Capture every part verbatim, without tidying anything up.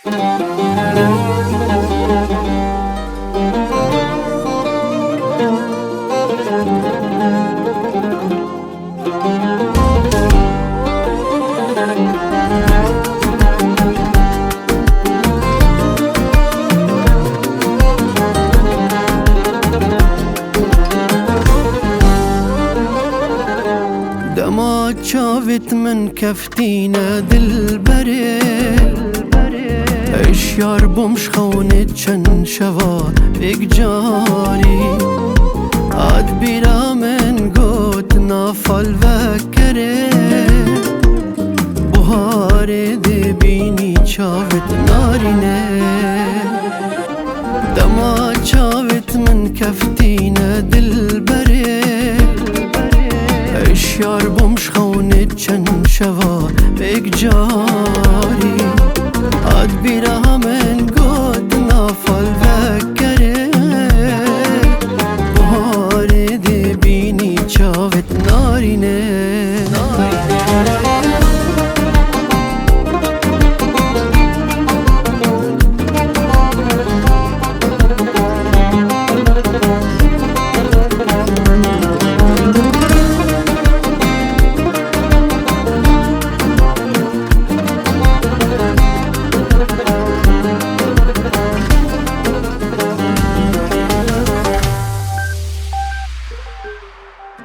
Dema çavêt min keftîne dilberê, hişyar bûm ji xewnê çend şeva pêk carî. Hat bîra min got, nafal vekerê, buharê dê bînî çavêt narîne. Dema çavêt min keftîne dilberê, hişyar bûm ji xewnê çend şeva pêk carî. Hat bîra min got, nafal vekerê, buharê dê bînî çavêt narîne.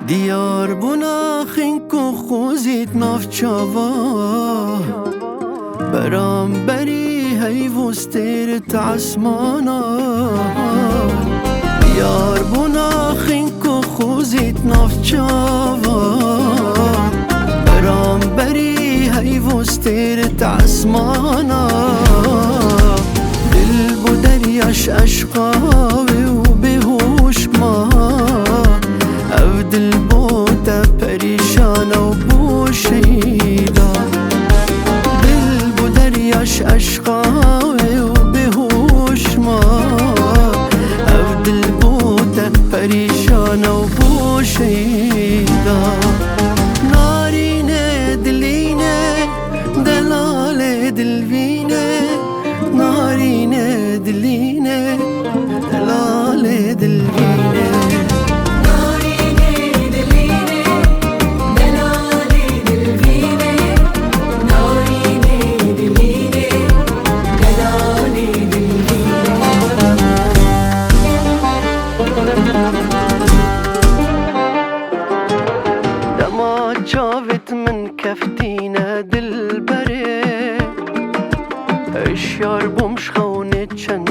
Diyar bûna xînk û xwezît nav çava, beramberî heyv û stêr it esmana. Diyar bûna xînk û xwezît nav çava, beramberî heyv û stêr it esmana. Dil bû derya ji eşqa wê û bêhoş ma. Ev dil bo te perîşan û bo şehîda. Dil bo derya ji eşqa wê û bêhoş ma. Ev dil bo te perîşan û bo şehîda. Narîne dilîne, delalê dilvîne. Narîne dilîne, delalê dilvîne. Narîne dilîne, delalê dilvîne. Narîne dilîne, delalê dilvîne. Dema çavêt min keftîne dilberê, hişyar bûm ji xewnê çend